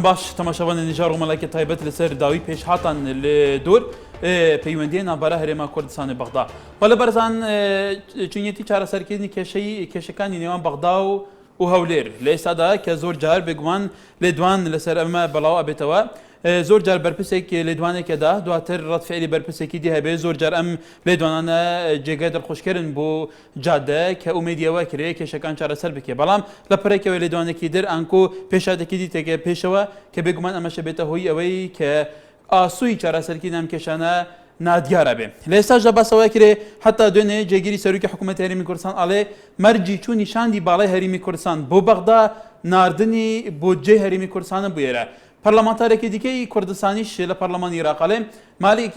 باش تەماشاوانە نژار ڕوومەڵێکی تایبەت لەسەر داوی پێشهاتان لە دور پەیوەندی ناوبەرە هەرێما کوردستانی بەغدا و لە بەرزان چونیەتی چارەسەرکردنی کێشەی کێشەکانی نێوان بەغدا و و هەولێر لە ئێستادا کە زۆر جار بێگومان لێدوان لەسەر ئەمە بەڵاو ئەبێتەوە زۆر جار بەرپرسێک لێدوانێکەدا دواتر ڕەتفعلی بەرپرسێکی دی هەبێ زۆر جار ئەم لێدوانانە جێگای دڵخۆشکەرن بۆ جادە کە ئومێدی ئەوە کرێ کێشەکان چارەسەر بکێ بەڵام لە پڕێکەوە لێدوانێکی در ئانکۆ پێشاتێکی دی تێکە پێشەوە کە بێگومان ئەمەشە بێتە هۆی ئەوەی کە ئاسوی چارەسەرکردنی ئەم کێشانە نادیارە بێ. لە ئێستاشدا باس ئەوە کرێ حەتا دوێنێ جێگیری سەرۆکی حکوومەتی هەرێمی کوردستان ئەڵێ مەرجی چوونی شاندی باڵای هەرێمی کوردستان بۆ بەغدا ناردنی بودجەی هەرێمی کوردستانە بۆ ئێرە. پەرلەمانتارێکی دیکەی کوردستانیش لە پەرلەمانی ئیراق ئەڵێ مالیک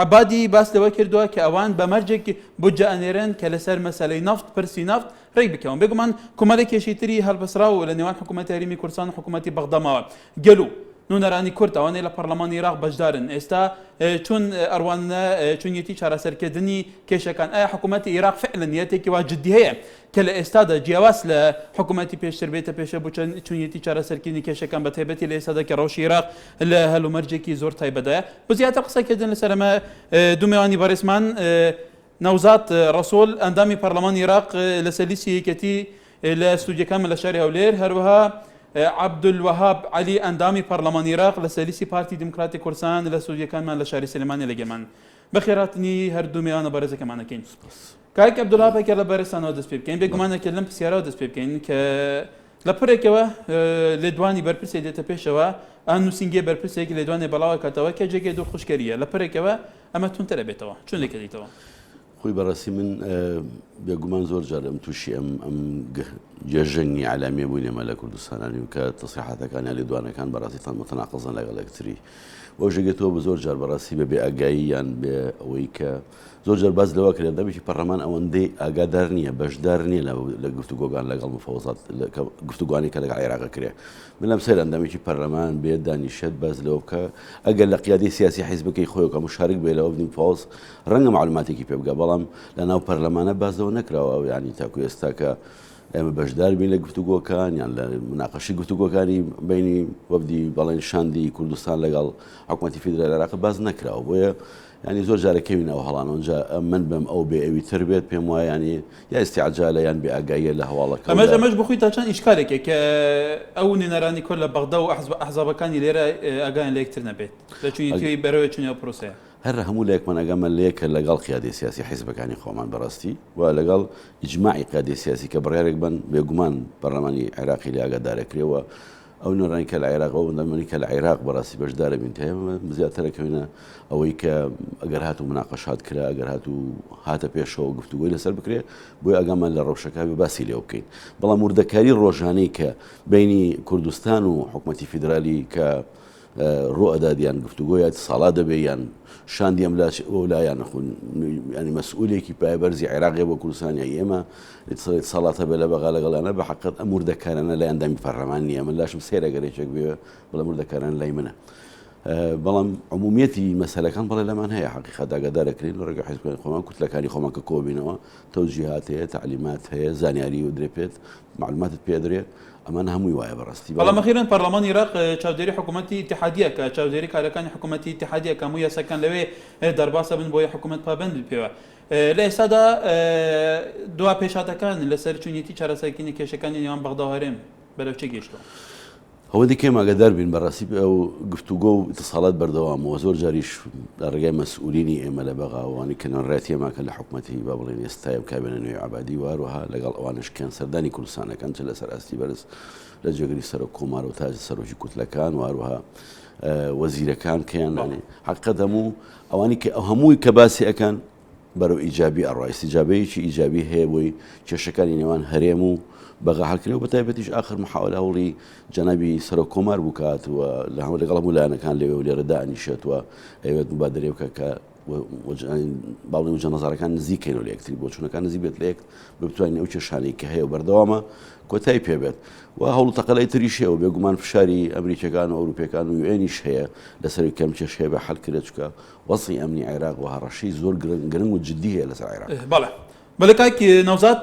عەبادی باس لەوە کردووە کە ئەوان بە مەرجێک بودجە ئەنێرن کە لەسەر مەسەلەی نەفت پرسی نەفت ڕێک بکەون. بێگومان کۆمەڵێک کێشەی تری هەڵبەسراو لە نێوان حکوومەتی هەرێمی کوردستان و حکوومەتی بەغدا ماوە. گەلو نوێنەرانی کورد ئەوانەی لە پەرلەمانی ئیراق بەشدارن ئێستا چۆن ئەڕواننە چۆنیەتی چارەسەرکردنی کێشەکان؟ ئایا حکوومەتی ئیراق فعلا نیەتێکی وا جدی هەیە کە لە ئێستادا جیاواز لە حکوومەتی پێشتر بێتە پێشە بۆ چۆنیەتی چارەسەرکردنی کێشەکان بە تایبەتی لە ئێستادا کە ڕەوشی ئیراق لە هەلومەرجێکی زۆر تایبەتدایە؟ بۆ زیاتر قسەکردن لەسەر ئەمە دوو میوانی بەڕێزمان نەوزاد ڕەسوڵ ئەندامی پەرلەمانی ئیراق لەسەر لیستی یەکێتی لە ستودیۆکانمان لە شاری هەولێر، هەروەها عەبدولوەهاب عەلی ئەندامی پەرلەمانی ئیراق لەسەر لیستی پارتی دیموکراتی کوردستان لە ستودیۆکانمان لە شاری سلێمانی لەگەڵمان. بەخێرهاتنی هەردوو میوانە بەڕێزەکەمان ئەکەین. کاک عەبدولوەهاب ئەگەر لە بەڕێزتانەوە دەست پێ بکەین، بێگومان ئەگەر لەم پرسیارەوە دەست پێ بکەین کە لە پڕێکەوە لێدوانی بەرپرسێک دێتە پێشەوە، ئا نووسینگەی بەرپرسێک لێدوانێ بەڵاو ئەکاتەوە کە جێگەی دڵخۆشکەرییە، لە پڕێکەوە ئەمە توندتر ئەبێتەوە. چۆن لێک ئەدەیتەوە؟ خۆی بەڕاستی من بێگومان زۆر جار ئەم تووشی ئەم ئەم گێژەنگی عەلامیە بووین ئێمە لە کوردستانانی و کە تەسریحاتەکان یا لێدوانەکان بەڕاستی تەن متناقضن لەگەڵ یەکتری بەو ژێگەتەوە بە زۆر جار بەڕاستی بە بێ ئاگایی یان بێ ئەوەی کە زۆر جار باس لەوە کرێت دەمێکی پەرلەمان ئەوەندەی ئاگادار نییە بەشدار نییە لە گفتوگۆگان لەگەڵ مفەوەزات گفتوگوانی کە لەگەڵ عێراق کرێ من لەم سەیر ئەندامێکی پەرلەمان بێت دانیشێت باس لەوە بکە ئەگەر لە قیادەی سیاسی حیزبەکەی خۆی کە مشارک بێ لە وەفدی مفاوەز ڕەنگە معلوماتێکی پێ بگا بەڵام لە ناو پەرلەمانە باس لەوە نەکراوە یعنی تاکو ئێستا کە ئێمە بەشدار بین لە گفتوگۆکان یان لە مناقەشی گفتوگۆکانی بینی وەفدی بەڵێن شاندی کوردستان لەگەڵ حکوومەتی فیدرالی عێراق باس نەکراوە بۆیە یانی زۆر جارە کەوینە ئەو هەڵانە ئەوجا من بم ئەو بێ ئەوی تر بێت پێم وایە یانی یا ئیستیعجالە یان بێ ئاگاییە لە هەواڵەکە ئەمەش ئەمەش بخۆی تا چەند ئیشکالێکە کە ئەو نوێنەرانی کورد لە بەغدا و ئەحزابەکانی لێرە ئاگایان لە یەکتر نەبێت لە چونیەتی بەرەوە چونی ئەو پرۆسەیە. هەر هەموو لایەکمان ئاگامان لە یەکە لەگەڵ قیادەی سیاسی حیزبەکانی خۆمان بەڕاستی و لەگەڵ ئیجماعی قیادەی سیاسی کە بڕیارێک بن بێگومان پەرلەمانی عێراقی لێ ئاگادارەکرێ و ئەو نۆرانی کە لە عێراق ئەو بەندەمانی کە لە عێراق بەڕاستی بەشدارە بین تێ زیاتر ئەکەوینە ئەوەی کە ئەگەر هاتوو مناقەشات کرا ئەگەر هاتوو هاتە پێشەوە گفتوگۆی لەسەر بکرێ بۆی ئاگامان لە ڕەوشەکە بێ باسی لێوە بکەین بەڵام وردەکاری ڕۆژانەی کە بینی کوردستان و حکوومەتی فیدرالی کە ڕوئەدات یان گفتوگۆ یا اتصالات دەبێ یان شاندی ئەم لا ئەو لا یان خون ینی مەسئولێکی پایەبەرزی عێراقێ بۆ کوردستان یا ئێمە اتصالات هەبێ لە بەغا لەگەڵیانە بە حەقیقەت ئەم وردەکارانە لای ئەندامی پەرلەمان نییە من لاشم سەیرە گەر یەکێک بێ بڵێم وردەکاران لای منە بەڵام عمومیەتی مەسەلەکان بەڵێ لەمان هەیە حەقیقەت ئاگادارەکرین لە ڕێگە حیزبەکانی خۆمان کوتلەکانی خۆمان کە کۆبینەوە تەوجیهات هەیە تەعلیمات هەیە زانیاری و درێ پێت معلوماتت پێ درێ ئەمانە هەمووی وایە بەڕاستی بەڵام ئەخیرەن پەرلەمانی ئیراق چاودێری حکوومەتی ئیتیحادیە کە چاودێری کارەکانی حکوومەتی ئیتیحادیە کە هەموو یاساکان لەوێ دەرباس ئەبن بۆیە حکوومەت پابەند بێت پێوە لە ئێستادا دوا پێشهاتەکان لەسەر چونیەتی چارەسەرکردنی کێشەکانی نێوان بەغدا و هەرێم بەرەو چی گەیشتووە؟ ئەوەندەی کە ئێمە ئاگادار بین بەڕاستی ئەو گفتوگۆ و ئیتساڵات بەردەوامە و زۆر جاریش لە ڕێگای مەسئولینی ئێمە لە بەغا ئەوانەی کە نوێنەرایەتی ئێمە کە لە حکومەتی با بڵێین ئێستای ئەم کابینە نوێی عەبادی و هەروەها لەگەڵ ئەوانەش کە سەردانی کوردستان ئەکەن چ لەسەر ئاستی بەرز لە جێگری سەرۆک کۆمار و تا سەرۆکی کوتلەکان و هەروەها وەزیرەکان کەیان حەقیقەت هەموو ئەوانی کە هەمووی کە باسی ئەکەن بەرەو ئیجابی ئەڕوا، ئیستیجابەیەکی ئیجابی هەیە بۆی کێشەکانی نێوان هەرێم و بەغا حەل کرێ و بەتایبەتیش ئاخر محاولە هەوڵی جەنابی سەرۆک کۆمار بوو کە هاتووە لە هەموو لەگەڵ هەموو لایەنەکان لەوێ و لێرە دائەنیشێت و ئەیەوێت مبادرەی بکە کە باڵی وجە نەزارەکان نزیک کەینەوە لە یەکتری بۆچوونەکان نزیک بێت لە یەک بتوانین ئەو کێشانەی کە هەیە و بەردەوامە کۆتایی پێبێت و هەوڵ و تەقەلای تریش هەیە و بێگومان فشاری ئەمریکیەکان و ئەوروپیەکان و UN یش هەیە لەسەر کەم کێشەیە بە حەل کرێت چونکە وەزعی ئەمنی عێراق و هەڕەشەی زۆر گرنگ و جدی هەیە لەسەر عێراق. بەڵێ. بەڵێ کاک نەوزاد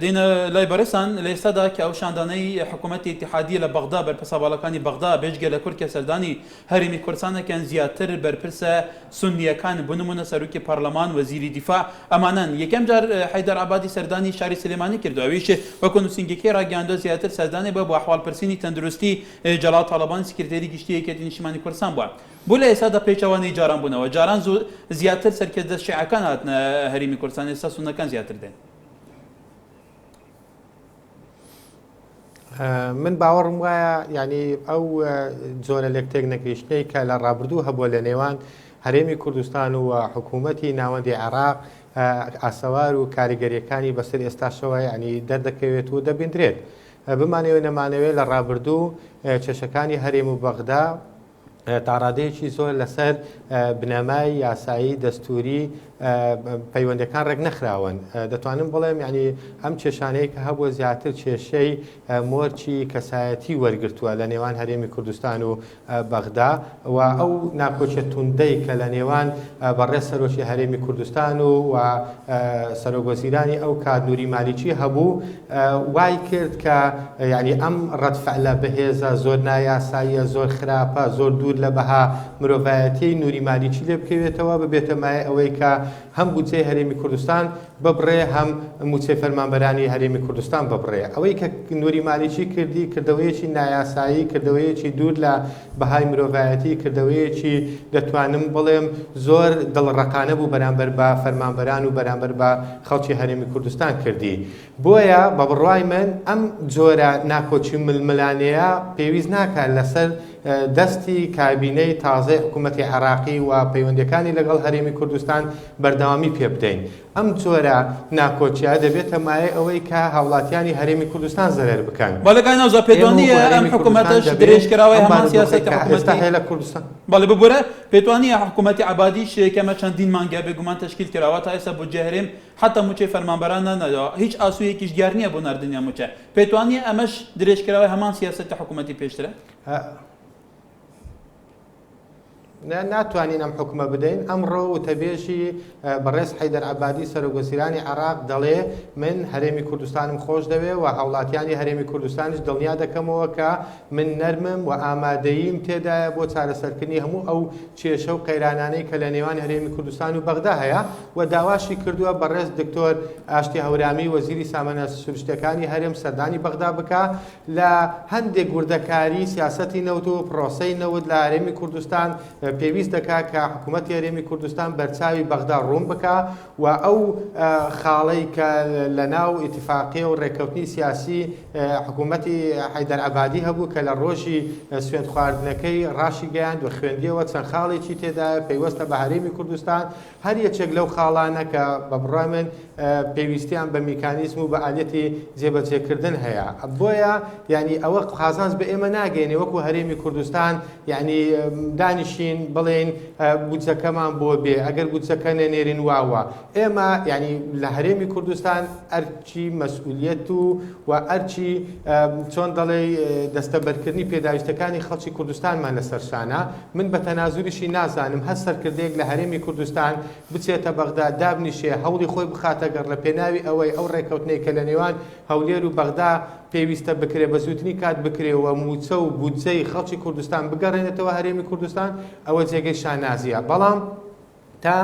دێینە لای بەڕێزتان، لە ئێستادا کە ئەو شاندانەی حکوومەتی ئیتیحادیە لە بەغدا بەرپرسە باڵاکانی بەغدا بێجگە لە کورد کە سەردانی هەرێمی کوردستان دەکەن زیاتر بەرپرسە سوننیەکان بۆ نموونە سەرۆکی پەرلەمان وەزیری دیفاع ئەمانەن یەکەم جار حەیدەر عەبادی سەردانی شاری سلێمانی کردو ئەویش وەکو نووسینگەکەی ڕاگەیاندووە زیاتر سەردانی بووە بۆ ئەحواڵپرسینی تەندروستی جەلال تاڵەبانی سکرتێری گشتی یەکێتی نیشتیمانی کوردستان بووە. بۆ لە ئێستادا پێچەوانەی جاران بوونەوە؟ جاران زۆر زیاتر سەرکردە شیعەکان هاتنە هەرێمی کوردستان، ئێستا سوننەکان زیاتر دێن. من باوەڕم وایە یعنی ئەو جۆرە لێک تێک نەگەیشتنەی کە لە ڕابردوو هەبووە لە نێوان هەرێمی کوردستان و حکوومەتی ناوەندی عێراق ئاسەوار و کاریگەریەکانی بەسەر ئێستاشەوە یعنی دەردەکەوێت و دەبیندرێت بمانەوێ نەمانەوێ لە ڕابردوو کێشەکانی هەرێم و بەغدا تاڕادەیەکی زۆر لەسەر بنەمای یاسایی دەستوری پەیوەندەکان ڕێک نەخراون دەتوانم بڵێم یعنی ئەم کێشانەیە کە هەبووە زیاتر کێشەی مۆرچی کەسایەتی وەرگتووە لە نێوان هەرێمی کوردستان و بەغدا و ئەو ناکۆکیە توندەی کە لە نێوان بەڕێز سەرۆکی هەرێمی کوردستان و و سەرۆک وەزیرانی ئەو کات نوری مالیکی هەبوو وای کرد کە یعنی ئەم ڕەد فعلە بەهێزە زۆر نایاساییە زۆر خراپە زۆر دوور لە بەها مرۆڤایەتیەی نوری مالیکی لێ بکەوێتەوە ببێتە مایە ئەوەی کە هەم بودجەی هەرێمی کوردستان ببڕێ هەم مووچەی فەرمانبەرانی هەرێمی کوردستان ببڕێ. ئەوەی کە نوری مالیکی کردی کردەوەیەکی نایاسایی، کردەوەیەکی دوور لە بەهای مرۆڤایەتی، کردەوەیەکی دەتوانم بڵێم زۆر دڵڕەقانە بوو بەرامبەر بە فەرمانبەران و بەرامبەر بە خەڵکی هەرێمی کوردستان کردی. بۆیە بە بڕوای من ئەم جۆرە ناکۆکی و ململانێیە پێویست ناکات لەسەر دەستی کابینەی تازەی حکوومەتی عێراقی و پەیوەندییەکانی لەگەڵ هەرێمی کوردستان بەردەوامی پێ بدەین. ئەم جۆرە ناکۆکییە دەبێتە مایەی ئەوەی کە هاوڵاتیانی هەرێمی کوردستان زەرەر بکەن. بەڵێ کاک نەوزاد پێت ئێمە وا وەکوو نییە ئەم هەرێمی کوردستان حکوومەتەش دەبێ درێژکراوەی ئەم هەمان بارودۆخەی سیاسەتی کە ئێستا حکوومەتی هەیە لە کوردستان. بەڵێ ببورە پێت وا نییە حکوومەتی عەبادیش کە ئەمە چەندین مانگە بێگومان تەشکیل کراوە تا ئێستا بودجەی هەرێم حەتا مووچەی فەرمانبەران نەداوە هیچ ئاسۆیەکیش دیار نییە بۆ ناردنی ئەم مووچە پێت وا نییە ئەمەش درێژکراوەی هەمان سیاسەتی حکوومەتی پێشترە؟ ناتوانین ئەم حوکمە بدەین. ئەمڕۆ وتەبێژی بەڕێز حەیدەر عەبادی سەرۆکوەزیرانی عێراق دەڵێ من هەرێمی کوردستانم خۆش دەوێ و هاوڵاتیانی هەرێمی کوردستانیش دڵنیا دەکەمەوە کە من نەرمم و ئامادەییم تێدایە بۆ چارەسەرکردنی هەموو ئەو کێشە و قەیرانانەی کە لە نێوان هەرێمی کوردستان و بەغدا هەیە و داواشی کردووە بەڕێز دکتۆر ئاشتی هەورامی وەزیری سامانە سروشتیەکانی هەرێم سەردانی بەغدا بکا لە هەندێک وردەکاری سیاسەتی نەوت و پرۆسەی نەوت لە هەرێمی کوردستان پێویست دەکا کە حکوومەتی هەرێمی کوردستان بەرچاوی بەغدا ڕوون بکا و ئەو خاڵەی کە لە ناو ئیتفاقیە و ڕێککەوتنی سیاسی حکوومەتی حەیدەر عەبادی هەبوو کە لە ڕۆژی سوێند خواردنەکەی ڕاشیگەیاند و خوێندیەوە چەند خاڵێکی تێدایە پەیوەستە بە هەرێمی کوردستان هەر یەکێک لەو خاڵانە کە بە بڕوای من پێویستیان بە میکانیزم و بە ئالیەتی جێبەجێکردن هەیە بۆیە یعنی ئەوە قازانج بە ئێمە ناگەێنێ وەکو هەرێمی کوردستان یعنی دانیشین بڵێین بودجەکەمان بۆ بێ ئەگەر بودجەکە نەنێرین واوە ئێمە یعنی لە هەرێمی کوردستان ئەرکی مەسئولیەت و و ئەرکی چۆن دەڵێ دەستەبەرکردنی پێداویستەکانی خەڵکی کوردستانمان لەسەر شانە من بە تەنازولیشی نازانم هەر سەرکردەیەک لە هەرێمی کوردستان بچێتە بەغدا دابنیشێ هەوڵی خۆی بخاتە گەڕ لە پێناوی ئەوەی ئەو ڕێکەوتنەی کە لە نێوان هەولێر و بەغدا پێویستە بکرێ بە زووترین کات بکرێ و مووچە و بودجەی خەڵکی کوردستان بگەڕێنێتەوە هەرێمی کوردستان ئەوە جێگەی شانازییە بەڵام تا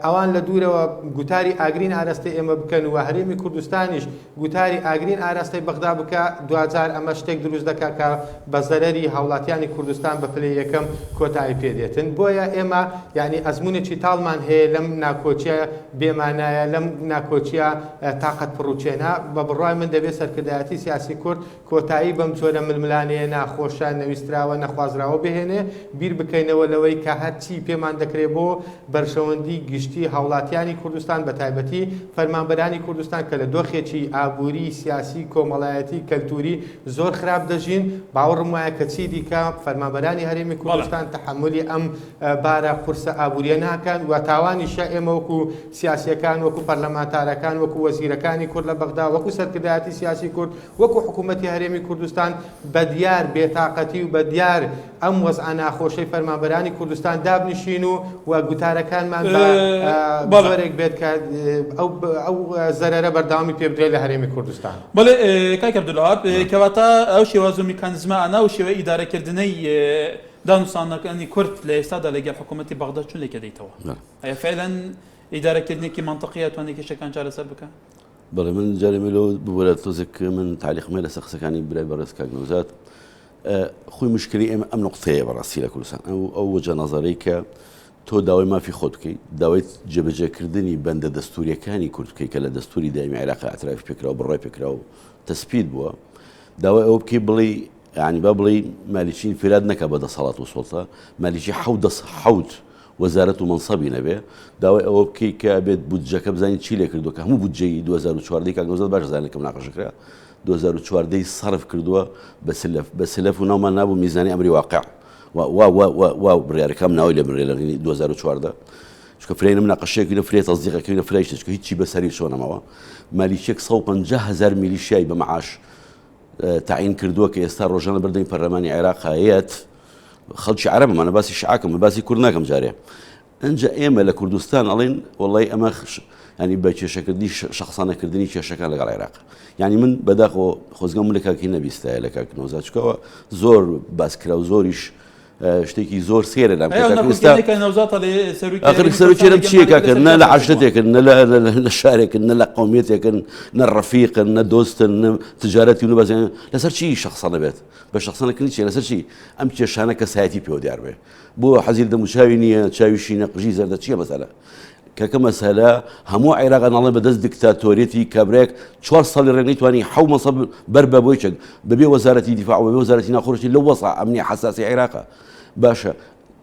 ئەوان لە دوورەوە گوتاری ئاگرین ئاراستەی ئێمە بکەن و هەرێمی کوردستانیش گوتاری ئاگرین ئاراستەی بەغدا بکا، دواجار ئەمە شتێک دروست دەکا کە بە زەرەری هاوڵاتیانی کوردستان بە پلەی یەکەم کۆتایی پێ دێتن. بۆیە ئێمە یانی ئەزموونێکی تاڵمان هەیە لەم ناکۆکیە بێ مانایە، لەم ناکۆکیە تاقەت پڕوکێنە. بە بڕوای من دەبێ سەرکردایەتی سیاسی کورد کۆتایی بەم جۆرە ململانێیە ناخۆشە، نەویستراوە، نەخوازراوە بهێنێ، بیر بکەینەوە لەوەی کە هەرچی پێمان دەکرێ بۆ بەرژەوەندی گشتی هاوڵاتیانی کوردستان بەتایبەتی فەرمانبەرانی کوردستان کە لە دۆخێکی ئابووری، سیاسی، کۆمەڵایەتی، کەلتووری زۆر خراپ دەژین، باوەڕم وایە کە چی دیکە فەرمانبەرانی هەرێمی کوردستان تەحەمولی ئەم بارە قورسە ئابووریە ناکەن و تاوانیشە ئێمە وەکو سیاسیەکان، وەکو پەرلەمانتارەکان، وەکو وەزیرەکانی کورد لە بەغدا، وەکو سەرکردایەتی سیاسی کورد، وەکو حکوومەتی هەرێمی کوردستان بە دیار بێتاقەتی و بە دیار ئەم وەزعە ناخۆشەی فەرمانبەرانی کوردستان دابنیشین و و گوتارەکانمان بە جۆرێک بێت کە ئەو ئەو زەرەرە بەردەوامی پێ بدرێت لە هەرێمی کوردستان. بەڵێ کاک عەبدولوەهاب کەواتە ئەو شێواز و میکانیزمە ئەنا و شێوەی ئیدارەکردنەی دانوستاندنەکانی کورد لە ئێستادا لەگەڵ حکوومەتی بەغدا چون لێکە دەیتەوە؟ ئایا فعلا ئیدارەکردنێکی مەنتقیە توانێت کێشەکان چارەسەر بکە؟ بەڵێ من جارێ ملۆ ببورە تۆزێک من تعلیقمە لەسەر قسەکانی برای بەڕێز کاک نەوزاد خۆی مشکلی ئێمە ئەم نقطەیە بەڕاستی لە کوردستان ئەو ئەو وجە نەزەرەی کە تۆ داوای مافی خۆت بکەیت داوای جێبەجێکردنی بەندە دەستوریەکانی کورد بکەیت کە لە دەستوری دایمی عێراق اعترافی پێکرا و بڕای پێکرا و تەسپیت بووە داوای ئەوە بکەی بڵێ یعنی با بڵێ مالیکی انفراد نەکە بە دەسەڵات و سوڵتە مالیکی حەوت دەس حەوت وەزارەت و مەنسەبی نەبێ داوای ئەوە بکەی کە بێت بودجەکە بزانین چی لێ کردووە کە هەموو بودجەی 2014 کاک نەوزاد باش زانێت کە مناقەشە کرا 2014 ی سەرف کردووە بە سلف بە سلف و ناومان نابوو میزانی ئەمری واقع و وا وا وا وا بڕیارەکەم ناوی لێ بڕێ لە 2014 چونکە فرەی مناقەشەیەکی لە فرەی تەزدیقەکەی لە فرەی شتێک هیچی بەسەری چۆنەمەوە مالیکێک 150 هزار میلیشیای بە معاش تەعین کردووە کە ئێستا ڕۆژانە بەردەمی پەرلەمانی عێراق هەیەت خەڵکی عەرەبم ئەنە باسی شعاکەم باسی کورد ناکەم جارێ ئەنجا ئێمە لە کوردستان ئەڵێن وڵی ئەمە ینی بە کێشەکردنی شخصانەکردنی کێشەکان لەگەڵ عێراق یعنی من بەداخۆ خۆزگەم لە کاکی نەبیستایە لە کاک نۆزا چکەوە زۆر باسکرا و زۆریش شتێکی زۆر سێرە لام سەرۆکێرم چیە کاکە نە لە عشرەتێکن نە لە شارێکن نە لە قومیەتێکن نە ڕەفیقن نە دۆستن نە تجارەتی و نەبازیان لەسەر چی شخصانە بێت بە شخصانەکردنی چیە لەسەر چی ئەم کێشانە کەسایەتی پێوە دیار بێ بۆ حەزیر دەموچاوی نییە چاویشی نەقژی زەردە چییە مەسەلە کەکە مەسەلە هەموو عێراق ناڵێن بەدەست دیکتاتۆریەتی کابرایەک چوار ساڵی ڕێ نەیتوانی حەو مەسەب بەر بە بۆی چەک بەبێ وەزارەتی دیفاع و بەبێ وەزارەتی ناخۆشی لەو وەزع ئەمنی حەساسی عێراقە باشە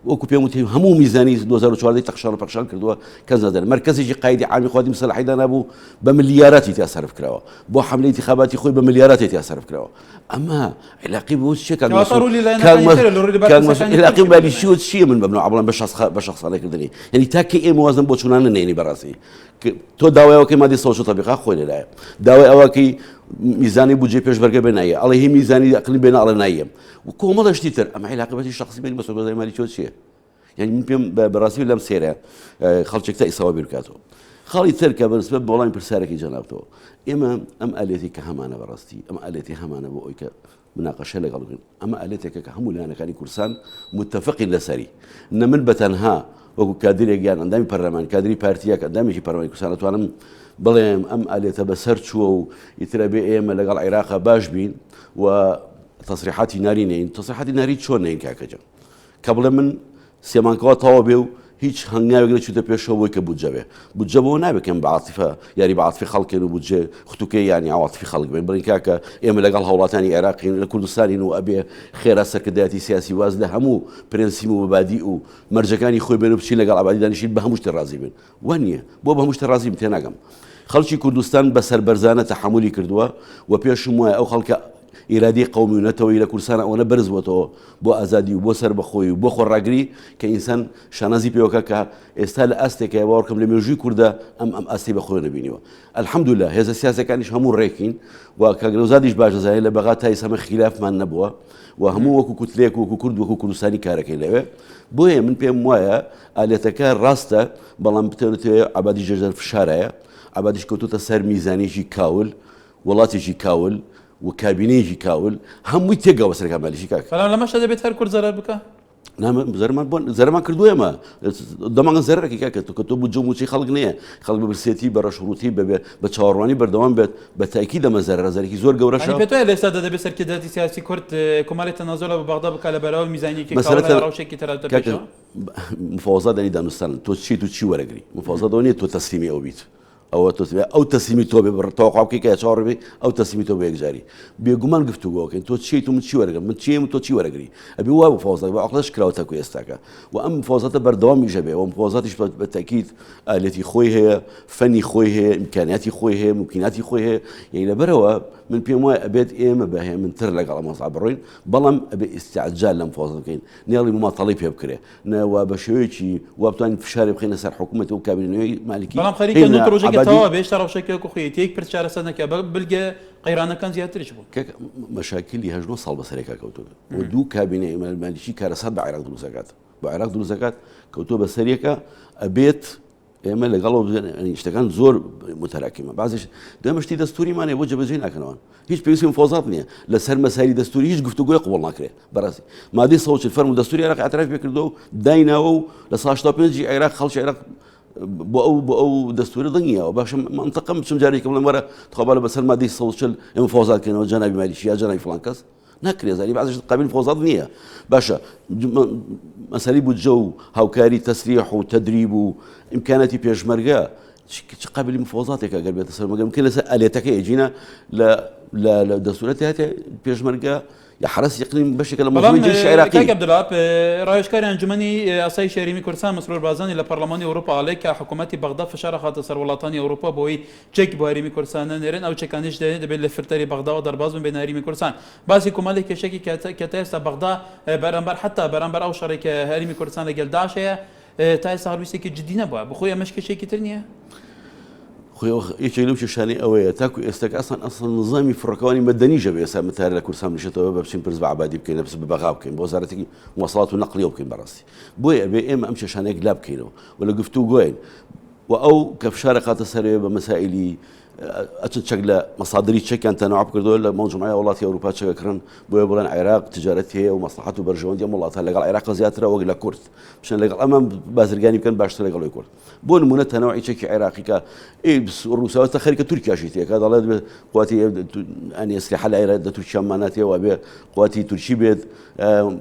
وەکو پێم وتی هەموو میزانی 2014 تەخشان و پەخشان کردووە کەس نازانێت مەرکەزێکی قایدی عامی خوادی مسەلحی دانابوو بە ملیاراتی تیا سەرف کراوە بۆ حملەی انتخاباتی خۆی بە ملیاراتی تیا سەرف کراوە ئەمە علاقی بۆ چیە کاک مەسعود علاقی مالیشی و چیە من بەمنەوە بڵێم بە شخصانەکردنی یعنی تا کە ئێمە وازم بۆ چونانە نێنی بەڕاستی تۆ داوای ئەوەکەی مادی سەوچ تەبیقا خۆی لەلایە داوای ئەوەکەی میزانی بودجەی پێشمەرگە بێ نایە ئەڵێ هی میزانی ئەقلی بێ ئەڵێ نایەم و کۆمەڵە شتی تر ئەمە علاقەتی شخصی بین بە سەرۆک مالیکی چیە یعنی من پێم بەڕاستی لەم سێرە خەڵکێک تا ئیساوە بیر بکاتەوە خاڵی تر کە بەنسبەت بە وەڵامی پرسیارەکەی جەنابتەوە ئێمە ئەم ئالێتی کە هەمانە بەڕاستی ئەم ئالێتی هەمانە بۆ ئەوی کە مناقەشە لەگەڵ بکەین ئەمە ئالێتێکە کە هەموو لایەنەکانی کوردستان متفقین لەسەری نە من بە تەنها وەکو کادرێک یان ئەندامی پەرلەمان کادری پارتیەک ئەندامێکی پەرلەمانی کوردستان ئەتوانم بڵێم ئەم ئالێتە بەسەر چووە و ئیترە بێ ئێمە لەگەڵ عێراقا باش بین و تەسریحاتی ناری نین تەسریحاتی ناری چۆن نین کاکەجان کە بڵێ من سێ مانگەوە تەواو بێ و هیچ هەنگاوێک نەچووتە پێشەوە بۆی کە بودجە بێ. بودجە بەوە نابێ کە ئێمە بە عاتیفە یاری بە عاتفی خەڵک کەین و بودجە ختوکەی یانی عەواتفی خەڵک بێن بڵێین کاکە ئێمە لەگەڵ هاوڵاتیانی عێراقین لە کوردستانین و ئەبێ خێرا سەرکردایەتی سیاسی واز لە هەموو پرەنسیپ و مەبادیء و مەرجەکانی خۆی بێن و بچین لەگەڵ عەبادی دانیشین بە هەموو شتێ ڕازی بن. وا نییە. بۆ بە هەموو شتێ ڕازی بن تێناگەم. خەڵکی کوردستان بە سەربەرزانە تەحەمولی کردووە و پێشم وایە ئەو خەڵکە ئیرادەی قەومی و نەتەوەیی لە کوردستان ئەوەنە بەرز بۆتەوە بۆ ئازادی و بۆ سەربەخۆیی و بۆ خۆڕاگری کە ئینسان شانازی پێوەکە کە ئێستا لە ئاستێکایە باوەڕکەم لە مێژووی کوردە ئەم ئەم ئاستەی بە خۆی نەبینیوە الحمدللە هێزە سیاسەکانیش هەموو ڕێکین و کاک نەوزادیش باش دەزانێت لە بەغا تا ئێستا ئەمە خیلافمان نەبووە و هەموو وەکو کوتلەیەک وەکو کورد وەکو کوردستانی کارەکەین لەوێ بۆیە من پێم وایە ئالێتەکە ڕاستە بەڵام بتەوێت عەبادی ژێر فشارایە عەبادیش کەوتوتە سەر میزانێکی کاول وڵاتێکی کاول و کابینەیەکی کاول هەمووی تێگا بەسەر کامالیشی کاک. بەڵام لەمەشدا دەبێت هەر کورد زەرەر بکا؟ نا زەرەرمان بۆ زەرەرمان کردووە ئێمە دەمانگە زەرەرەکەی کاکە تۆ کە تۆ بودجە و مووچەی خەڵک نییە خەڵک بە برسێتی بە ڕەشوڕووتی بە بە چاوەڕوانی بەردەوام بێت بە تاکید ئەمە زەرەرە زەرەرێکی زۆر گەورەشە. یانی پێت وایە لە ئێستادا دەبێت سەرکردایەتی سیاسی کورد کۆمەڵێک تەنازول بە بەغدا بکا لە بەراوەی میزانیەکی کاوڵ مەسەلە یا ڕەوشێکی تر هاتە کاکە پێشەوە؟ مفاوەزات یانی دانوستان تۆ چیت و چی وەرەگری مفاوەزات ئەوە نییە تۆ تەسلیمی ئەو بیت ئەوە تۆ ئەو تەسلیمی تۆ بێ تەوەقع بکەی کە چاوەڕێ بی ئەو تەسلیمی تۆ بە یەکجاری بێگومان گفتوگۆکەین تۆ چیت و من چی وەرەگرم من چیم و تۆ چی وەرەگری ئەبێ وا مفاوەزات بە عەقڵەش کراوە تاکو ئێستاکە و ئەم مفاوەزاتە بەردەوامیش هەبێ و مفاوەزاتیش بە تەئکید ئالەتی خۆی هەیە فەنی خۆی هەیە ئیمکانیاتی خۆی هەیە مومکیناتی خۆی هەیە یعنی لەبەرەوە. من پێم وایە ئەبێت ئێمە بە هێمنتر لەگەڵ ئەم وەزعە بڕۆین، بەڵام ئەبێ ئیستعجال لەم فەوزە بکەین، نەیەڵین مماتەڵەی پێ بکرێ، نە وا بە شێوەیەکی وا بتوانین فشارێ بخەینە سەر حکوومەت و کابینە نوێی مالکی بەڵام خەریکە هێنا نوت ڕۆژێکە عەبادی. تەواو بێ هێشتا ڕەوشەکە وەکو خۆیەتی یەک پرس چارەسەر نەکرا بە بلگە قەیرانەکان زیاتریش بوون. کاک مەشاکیلی هەشت نۆ ساڵ بەسەرێکا کەوتووە و دوو کابینەی مالکی کارەسات بە عێراق دروست ئەکات بۆ عێراق دروست ئەکات کەوتووە بەسەریەکا ئەبێت ئێمە لەگەڵ شتەکان زۆر متەراکیمە بازش دەمە شتی دەستوریمان هەیە بۆ جێبەجێ ناکەنەوە هیچ پێویستی مفاوەزات نییە لەسەر مەسایلی دەستوری هیچ گفتوگۆی قبوڵ ناکرێت بەڕاستی مادەی 140 فەرمو دەستوری عێراق اعتراف پێکردو و دایناوە و لە سا 85 عێراق خەڵکی عێراق بۆ ئەو بۆ ئەو دەستورە دەنگیەوە باشە منطقم بچم جارێکی بڵێم وەرە تخوا بەسەر مادەی 140 ئێمە مفاوەزات کەینەوە جەنابی مالیکی یا جەنابی فڵان کەس ناکرێ زانی بەعزی شت قابیل مفاوەزات نییە باشە مەسەلەی بودجە و هاوکاری تەسریح و تەدریب و ئیمکاناتی پێشمەرگە چ قابلی مفاوەزاتێکە گەر بێتە سەر مەگەر ممکن لەسەر ئالێتەکەی ئەجینا لە لە لە دەستورەتی هاتێ پێشمەرگە یا حرس اقلیم بەشێکە لە بەڵام مەزنی جەیشی عێراقی. کاک عەبدولوەهاب ڕاوێژکاری ئەنجومەنی ئاسایشی هەرێمی کوردستان مەسرور بارزانی لە پەرلەمانی ئەوروپا ئەڵێ کە حکوومەتی بەغدا فشار ئەخاتە سەر وڵاتانی ئەوروپا بۆ ئەوەی چەک بۆ هەرێمی کوردستان نەنێرن، ئەو چەکانەیش دەنێرن دەبێت لە فلتەری بەغداوە دەرباز بن بێنە هەرێمی کوردستان. باسی کۆمەڵێک کێشەکی کە تا ئێستا بەغدا بەرامبەر حەتا بەرامبەر ئەو شەڕەی کە هەرێمی کوردستان لەگەل داعش هەیە تا ئێستا هەڵویستێکی جدی نەبووە. بخۆی ئەمەش کێشەیەکی تر نییە؟ خۆی یەکێک لەو کێشانەی ئەوەیە تاکو ئێستا کە ئەسڵەن ئەسڵەن نظامی فڕۆکەوانی مەدەنیش ئەبێ ئێستا متار لە کوردستان بنیشێتەوە بە بچین پرس بە عەبادی بکەین پرس بە بەغا بکەین بۆ وەزارەتی مواصلات و نەقلیەوە بکەین بەڕاستی بۆیە ئەبێ ئێمە ئەم کێشانە یەکلا بکەینەوە و لە گفتوگۆین و ئەو کە فشار ئەخاتە سەرێ بە مەسائیلی ئەچن چەک لە مەسادری چەکیان تەنەوع کردەوە لە مەوجمعی وڵاتی ئەوروپا چەک ئەکڕن بۆیە بڵێن عێراق تجارەت هەیە و مەسڵەحەت و بەرژەوەندی ئەم وڵاتە لەگەڵ عێراق زیاترە وەک لە کورد بچن لەگەڵ ئەمە بازرگانی بکەن باشتر لەگەڵ ئەوی کورد بۆ نمونە تەنەوعی چەکی عێراقی کە ڕووساوە تا خەریکە تورکیاشی تێکا دەڵێت قواتی ئەنی ئەسلحە لە عێراق لە تورکیا ماناتێ وابێ قواتی تورکی بێت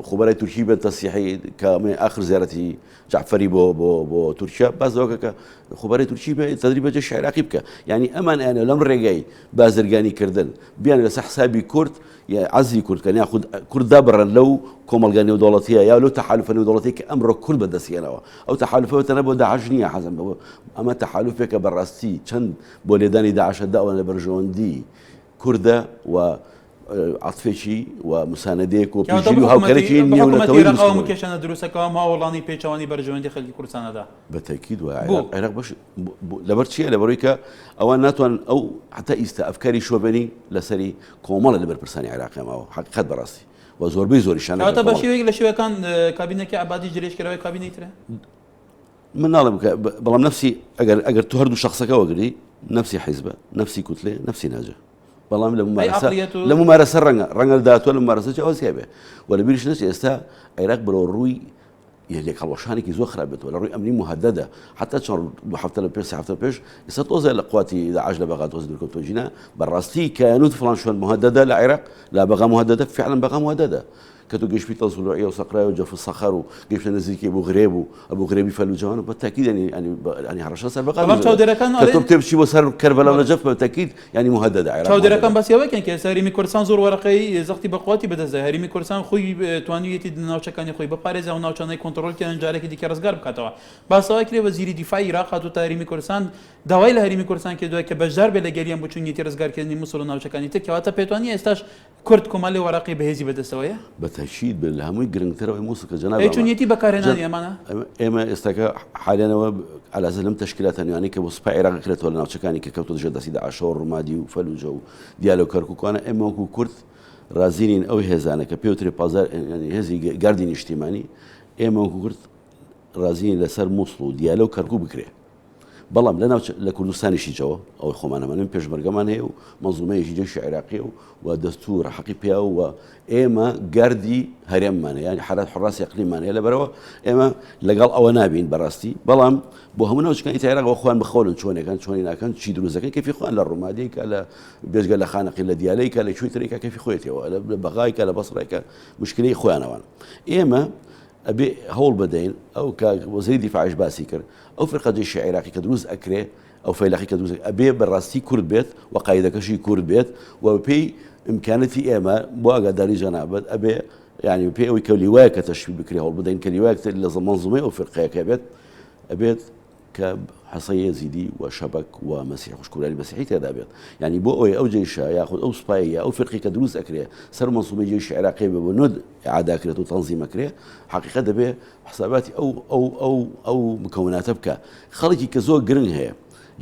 خوبەرای تورکی بێت تەسیحی کە ئاخر زیارەتی جەعفەری بۆ بۆ بۆ تورکیا باس لەوە کە خوبەرەی تورکی بێ تەدریب بە جەیشی عێراقی بکە یعنی ئەمان ئەیانە لەم ڕێگای بازرگانی کردن بیان لەسەر حسابی کورد یا عەزلی کورد کەن یاخود کورد دابڕن لەو کۆمەڵگا نێودەوڵەتیە یا لەو تەحالفە نێودەوڵەتی کە ئەمڕۆ کورد بەدەستیانەوە ئەو تەحالفە تەنە بۆ داعش نییە حەزم بەوە ئەمە تەحالفێکە بەڕاستی چەند بۆ لێدانی داعشە داوان لە بەرژەوەندی کوردە و عەتفێکی و مساندەیەک و کەواتە پشتگیری و هاوکاریی بۆ حکوومەتی نێونەتەوەیی عێراق دروست ئەو کردووە. کێشانە دروستەکەوە ئەم هاوەڵانی پێچەوانەی بەرژەوەندی خەلکی کوردستانەدا بە تەئکید وایە بۆ؟ عێراق عێراق بەش لەبەر چییە لەبەرەوەی کە ئەوان ناتوانن ئەو هەتا ئیستا ئەفکاری شۆڤێنی لەسەری کۆمەڵە لە بەرپرسانی عێراقی ماوە حەقیقەت بەڕاستی و زۆربەی زۆریشیان لەگەڵ کەواتە بە کۆمەڵ شێوەیەک لە شێوەکان کابینەکەی عەبادیش درێژکەرەوەی کابینەی ترە؟ من ناڵێم کە بەڵام نەفسی ئەگەر ئەگەر تۆ هەردوو شەخسەکە وەگری نەفسی حیزبە نەفسی کوتلێ نەفسی ناجە بەڵام لە ممارەسە لە ممارەسە ڕەنگە ڕەنگە داهاتوە لە ممارەسە جیاوازی هەبێ و لە بیریش نەچێ ئێستا عێراق بەرەو ڕووی لێک هەڵوەشانێکی زۆر خراپ بێتەوە لە ڕووی ئەمنی مهددە حتا چەند دو هەفتە لە پێش سێ هەفتە پێش ئێستا تۆزێ لە قواتی داعش لە بەغا تۆزێ دوورکەوتەوە ژینا بەڕاستی کەیانوت فڵان شوێن مهددە لە عێراق لا بەغا مهددە فعلا بەغا مهددە کە تۆ گەیشتیتە زولوعیە و سەقرای و جەف سەخەر و گەیشتە نزیکی ئەبو غرێب و ئەبو غرێبی فەلوجەوان بە تاکید یانی یانی یانی هەڕەشە سەر بەغا بەڵام چاودێرەکان کە تۆ بتێ بچی بۆ سەر کەربەلا و نەجەف بە تاکید یانی مهددە عێراق چاودێرەکان باسی ئەوە کەن کە ئێستا هەرێمی کوردستان زۆر وەرەقەی زەختی بە قوتی بەدەستدایە هەرێمی کوردستان خۆی توانیویەتی ناوچەکانی خۆی بپارێزێ ئەو ناوچانەی کۆنتڕۆڵ کردن جارێکی دیکە ڕزگار بکاتەوە باس ئەوە کرێ وەزیری دیفاعی عێراق هاتووتە هەرێمی کوردستان داوای لە هەرێمی کوردستان کردووە کە بەشدار بێت لە گەریان بۆ چۆنیەتی ڕزگارکردنی موسڵ و ناوچەکانی تر کەواتە پێتوانیە ئێستاش کورد کۆمەلێ وەرەقەی بەهێزی بەدەستەوەیە؟ بە تەئکید بێت لە هەمووی گرنگتر ئەوەی موسڵ کە جەناب ئەی چۆنیەتی بەکارهێنانی ئەمانە؟ ئێمە ئێستاکە حالیانەوە عەلازە لەم تەشکیلاتە نوێیانەی کە بۆ سوپای عێراق ئەکرێتەوە لە ناوچەکانی کە کەوتۆتە ژێر دەستی داعشەوە ڕومادی و فەلوجە و دیالە و کەرکوک وانە ئێمە وەکوو کورد ڕازی نین ئەو هێزانە کە پێوترێ پازار هێزی گاردی نیشتیمانی ئێمە وەکوو کورد ڕازی نین لەسەر موسڵ و دیالە و کەرکوک بکرێ. بەڵام لە ناوچە لە کوردستانیشی جەوە ئەوەی خۆمان هەمانە پێشمەرگەمان هەیە و مەنزومەیەکی جەیشی عێراقیە و و دەستور حەقی پیا و ئێمە گاردی هەرێممان هەیە یانی حەرات حڕاسی ئەقلیمان هەیە لەبەرەوە ئێمە لەگەڵ ئەوە نابین بەڕاستی بەڵام بۆ هەموو ناوچەکانی تر عێراق خۆیان بخۆلن چۆنێکان چۆنی ناکەن چی دروست دەکەن کەفی خۆیان لە ڕومادی کە لە بێجگە لە خانەقین لە دیالەی کە لە کوێی ترێکا کەفی خۆیەتەوە لە بەغای کە لە بەسڕای کە مشکلەی خۆیانەوان ئێمە ئەبێ هەوڵ بدەین ئەو کە وەزیری دیفاعیش باسی کرد ئەو فرقە جەیشی عێراقی کە دروست ئەکرێ ئەو فەیلەقی کە دروست ئەبێ بەڕاستی کورد بێت و قایدەکەشی کورد بێت و بەپێی ئیمکانەتی ئێمە بۆ ئاگاداری جەنابت ئەبێ یعنی پێ ئەوەی کە لیوایە کە تەشکیل بکرێ هەوڵ بدەین کە لیوایەک لە مەنزومەی ئەو فرقەیەکە بێت ئەبێت. کە حەسەی یەزیدی و شەبەک و مەسیح خوشکورانی مەسیحی تێدا بێت یعنی بۆ ئەوەی ئەو جەیشە یاخود ئەو سوپایە یا ئەو فرقی کە دروست ئەکرێ سەر مەنسوبەی جەیشی عێراقی بێ بۆ نۆد ئیعادە کرێت و تەنزیم ئەکرێ حەقیقەت دەبێ حساباتی ئەو ئەو ئەو ئەو مکەوناتە بکە خەڵکی کە زۆر گرنگ هەیە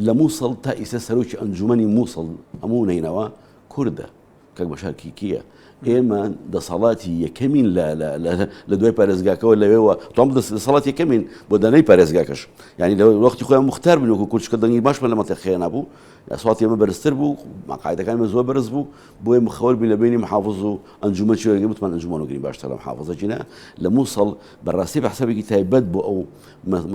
لە مووسڵ تا ئیسە سەرۆکی ئەنجومەنی مووسڵ هەموو نەینەوە کوردە کاک بەشار کیکیە ئێمە دەسەڵاتی یەکەمین لە دوای پارێزگاکەەوە لەوێوە تۆم دەسەڵات یەکەمین بۆ دانای پارێزگاکەش یعنی لە وەختی خۆیان مختار بن وەکو کورد کە دەنگی باشمان لە مەتەخەیە نابوو ئەسواتی ئێمە بەرزتر بوو مەقاعدەکان مە زۆر بەرز بوو بۆیە مخەوەر بووین لە بینی محافظ و ئەنجومەن چی وەرگرین وتمان ئەنجومەن وەرگرین باشترە لە محافظە جینا لە مووسڵ بەڕاستی بە حسابێکی تایبەت بۆ ئەو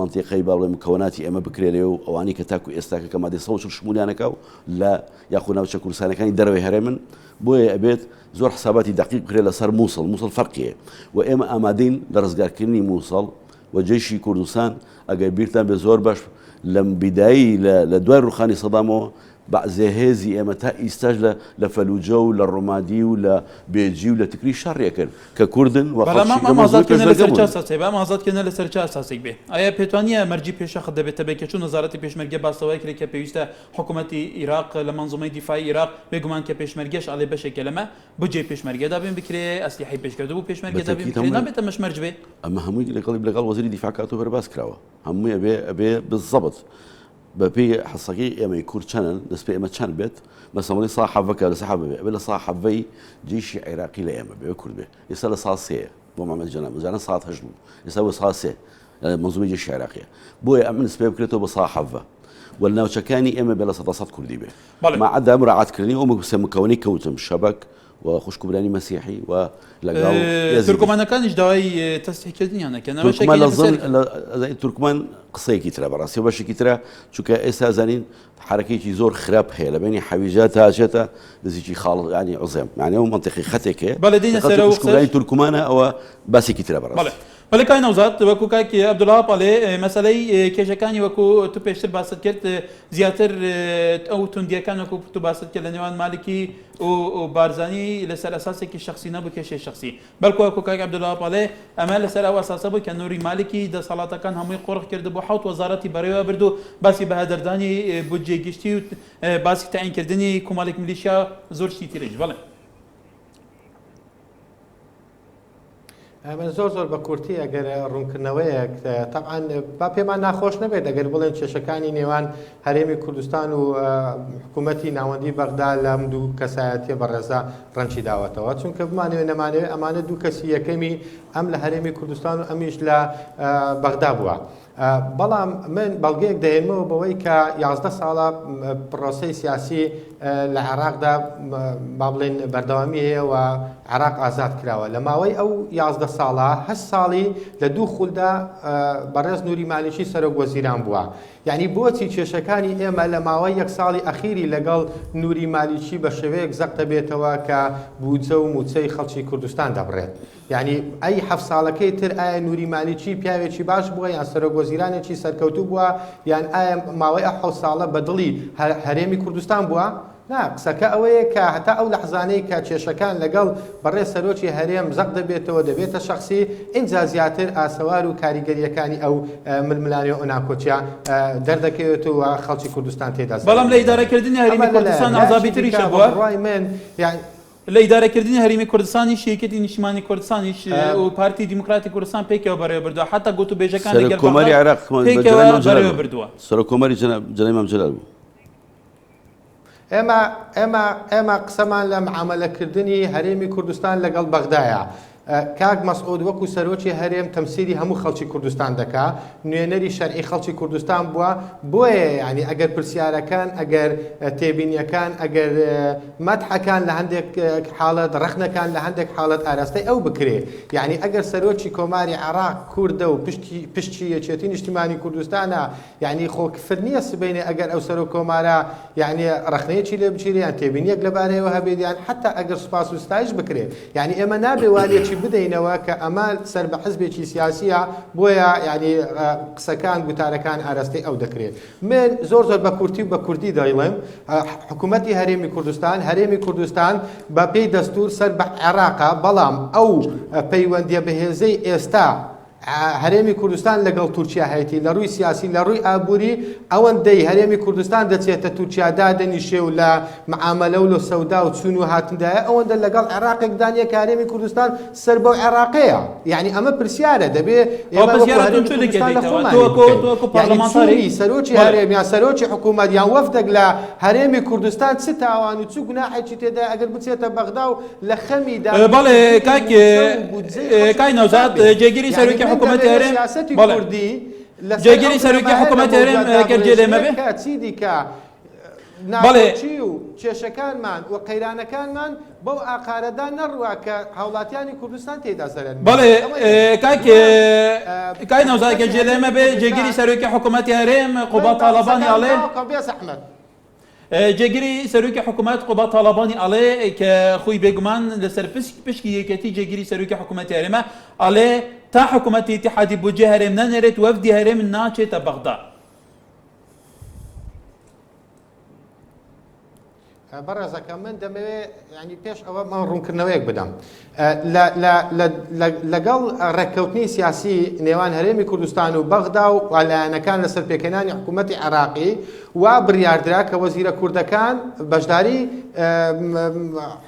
مەنتیقەی با بڵێم مکەوناتی ئێمە بکرێ لێ و ئەوانەی کە تاکو ئێستاکە کە مادەی 140 شمولیانەکە و لە یاخو ناوچە کوردستانەکانی دەرەوەی هەرێمن بۆیە ئەبێت زۆر حساباتی دەقیق بکرێت لەسەر مووسڵ مووسڵ فەرقیە و ئێمە ئامادەین لە ڕزگارکردنی مووسڵ و جەیشی کوردستان ئەگەر بیرتان بێ زۆر باش لەم بیدایی لە دوای ڕوخانی سەدامەوە بەعزێ هێزی ئێمە تا ئیستاش لە لە فەلوجە و لە ڕومادی و لە بێجی و لە تکری شەڕی ئەکرد کە کوردن و بەڵام خەڵکی ئەم لە مەزنی ئازادکردنە لەسەر پێشمەرگە چ بوون. ئەساسێک بێ؟ ئەم ئازادکردنە لەسەر چ ئەساسێک بێ؟ ئایا پێتوان نییە مەرجی پێشەخت دەبێتە بێ کە چون وەزارەتی پێشمەرگە باس لەوە کرێ کە پێویستە حکوومەتی ئیراق لە مەنزومەی دیفاعی ئیراق بێگومان کە پێشمەرگەش ئەڵێ بەشێکە لەمە بودجەی پێشمەرگە دابین بکرێ ئەسلیحەی پێشکەوتوو بۆ پێشمەرگە دابین بەتەکید بکرێ هەمووی نابێت ئەمەش مەرج بێ؟ ئەمە هەمووی لەگەڵ لەگەڵ وەزیری دیفاع کاتۆ باس کراوە هەمووی ئەبێ ئەبێ بالضبط بەپێی حسەکەی ئێمەی کورد چەنن دەست پێ ئێمە چەند بێت مەسەڵەن بڵێ سا حەڤەکە لە سا حەڤە بێ ئەبێ لە سا حەڤەی جیشی عێراقی لە ئێمە بێ کورد بێ ئێستا لە سا سێیە بۆ محمد جەناب جاران سات هەشت بوو ئێستا بۆ سا سێ منزومەی جیشی عێراقیە بۆیە ئەم نسبەیە بکرێتەوە بە سا حەڤە و لە ناوچەکانی ئێمە بێ لە سەدا سەد کوردی بێ بەڵێ. ما عدا مراعاتکردنی ئەو سێ مکەونەی کەوتم شەبەک و خوشک و برانی مەسیحی و لەگەڵ یەزیدیش. تورکمانەکانیش داوای تەسریحکردنیان دەکەن. ئەمە تورکمان شتێکی لە زن پرسیارێکی. لە ئەزانی تورکمان قسەیەکی ترە بەڕاستی و بەشێکی ترە چونکە ئێستا زانین حرەکەیەکی زۆر خراپ هەیە لە بینی حەویجە تا ئەچێتە نزیکی خاڵ ینی عوزێم یعنی ئەو مەنتیقی خەتێک هەیە بەڵێ دێینە کە خەڵکی سەر ئەو خوشک و برانی قسەش. تورکمانە ئەوە باسێکی ترە بەڵێ بەڕاستی. بەڵێ کاک نەوزاد وەکو کاک عەبدوڵا ئەڵێ مەسەلەی کێشەکانی وەکو تو پێشتر باست کرد زیاتر ئەو توندیەکان وەکو تو باست کرد لە نێوان مالکی و بارزانی لەسەر ئەساسێکی شەخسی نەبوو کێشەی شەخسی بەڵکو وەکو کاک عەبدوڵا ئەڵێ ئەمە لەسەر ئەو ئەساسە بوو کە نوری مالکی دەسەڵاتەکان هەمووی قۆرخ کردبوو حەوت وەزارەتی بەڕێوە برد و باسی بەهەدەردانی بودجەی گشتی و باسی تەعینکردنی کۆمەڵێک میلیشیا زۆر شتی تریش بەڵێ. من زۆر زۆر بە کورتی ئەگەر ڕوونکردنەوەیەک تەبعەن با پێمان ناخۆش نەبێت ئەگەر بڵێن کێشەکانی نێوان هەرێمی کوردستان و حکوومەتی ناوەندی بەغدا لەم دوو کەسایەتیە بەڕێزە ڕەنجی داوەتەوە چونکە بمانەوێ نەمانەوێ ئەمانە دوو کەسی یەکەمی ئەم لە هەرێمی کوردستان و ئەمیش لە بەغدا بووە. بەڵام من بەڵگەیەک دەهێنمەوە بەوەی کە 11 ساڵە پرۆسەی سیاسی لە عێراقدا با بڵێن بەردەوامی هەیە و عێراق ئازاد کراوە لە ماوەی ئەو 11 ساڵە هەشت ساڵی لە دوو خولدا بەڕێز نوری مالیکی سەرۆک وەزیران بووە یعنی بۆچی کێشەکانی ئێمە لە ماوەی یەک ساڵی ئەخیری لەگەڵ نوری مالیکی بە شێوەیەک زەق دەبێتەوە کە بودجە و موچەی خەڵکی کوردستان دەبڕێت یانی ئەی حەفت ساڵەکەی تر ئایا نوری مالیکی پیاوێکی باش بووە یان سەرۆک وەزیرانێکی سەرکەوتوو بووە یان ئایا ماوەی ئەو حەوت ساڵە بە دڵی هەرێمی کوردستان بووە؟ نا قسەکە ئەوەیە کە هەتا ئەو لەحزانەی کە کێشەکان لەگەڵ بەڕێز سەرۆکی هەرێم زەق دەبێتەوە دەبێتە شەخسی ئینجا زیاتر ئاسەوار و کاریگەرییەکانی ئەو ململانێ و ناکۆکیە دەردەکەوێت و خەڵکی کوردستان تێدا زەرەر بەڵام لە دەبینن. ئیدارەکردنی ئەمە هەرێمی لە لایەک کوردستان لایەکی عەزابی دیکە تریشە بە بووە. بڕوای من یان لە ئیدارەکردنی هەرێمی کوردستانیش یەکێتی نیشتیمانی کوردستانیش و پارتی دیموکراتی کوردستان پێکەوە بەڕێوە بردووە حتا گوتوبێژەکان سەرۆک لەگەڵ کۆماری بەغداد عێراق پێکەوە جەنابی مام جەلال بەڕێوە بوو. بردووە. سەرۆک کۆماری جەناب جەنابی مام جەلال بوو. ئێمە ئێمە ئێمە قسەمان لە معامەلەکردنی هەرێمی کوردستان لەگەڵ بەغدایە. کاک مەسعود وەکو سەرۆکی هەرێم تەمسیلی هەموو خەڵکی کوردستان دەکا، نوێنەری شەرعی خەڵکی کوردستان بووە، بۆیە یانی ئەگەر پرسیارەکان، ئەگەر تێبینیەکان، ئەگەر مەدحەکان لە هەندێک حاڵەت، ڕەخنەکان لە هەندێک حاڵەت ئاراستەی ئەو بکرێ. یانی ئەگەر سەرۆکی کۆماری عێراق کوردە و پشتی پشکی یەکێتی نیشتیمانی کوردستانە، یەعنی خۆ کفر نییە سبەینێ ئەگەر ئەو سەرۆک کۆمارە یەعنی ڕەخنەیەکی لێ بگیرێ یان تێبینیەک لەبارەیەوە هەبێت یان حەتا ئەگەر سوپاس و ستایش بکرێ یەعنی ئێمە نابێ وا لێکی بدەینەوە کە ئەمە سەر بە حزبێکی سیاسیە بۆیە یەعنی قسەکان گوتارەکان ئاراستەی ئەو دەکرێت من زۆر زۆر بە کورتی و بە کوردی دەیڵێم حکوومەتی هەرێمی کوردستان هەرێمی کوردستان بە پێی دەستور سەر بە عێراقە بەڵام ئەو پەیوەندیە بەهێزەی ئێستا. هەرێمی کوردستان لەگەڵ تورکیا هەیەتی لە ڕووی سیاسی لە ڕووی ئابووری ئەوەندەی هەرێمی کوردستان دەچێتە تورکیا دادەنیشێ و لە معامەلە و لە سەودا و چوون و هاتندایە ئەوەندە لەگەڵ عێراقێکدا نییە کە هەرێمی کوردستان سەر بەو عێراقەیە یعنی ئەمە پرسیارە دەبێ ئێمە وەکو هەرێمی کوردستان لە خۆمانی بکەین یعنی چوونی سەرۆکی هەرێم یان سەرۆکی حکوومەت یان وەفدێک لە هەرێمی کوردستان چ تاوان و چ گوناحێکی تێدایە ئەگەر بچێتە بەغدا و لە خەمی بەڵێ کاک کاک نەوزاد جێگیری سەرۆکی حکوومەتی هەرێم بەڵێ جێگیری سەرۆکی حکوومەتی هەرێم گەر جێ لێمە بێ چی دیکە ناکۆکی و کێشەکانمان و قەیرانەکانمان بەو ئاقارەدا نەڕوا کە هاوڵاتیانی کوردستان تێیدا زەرەر بەڵێ کاک کاک نەوزاد گەر جێ لێمە بێ جێگیری سەرۆکی حکوومەتی هەرێم قوباد تاڵەبانی ئەڵێ بێ زەحمەت جێگری سەرۆکی حکومەت قوباد تاڵەبانی ئەڵێ کە خۆی بێگومان لەسەر پشکی یەکێتی جێگری سەرۆکی حکومەتی هەرێمە ئەڵێ تا حکومەتی ئیتیحادی بودجەی هەرێم نەنێرێت وەفدی هەرێم ناچێتە بەغدا. بەڕێزەکەم من دەمەوێ ینی پێش ئەوە من ڕوونکردنەوەیەک بدەم لەگەڵ ڕێککەوتنی سیاسی نێوان هەرێمی کوردستان و بەغدا و لایەنەکان لەسەر پێکهێنانی حکوومەتی عێراقی وا بڕیاردرا کە وەزیرە کوردەکان بەشداری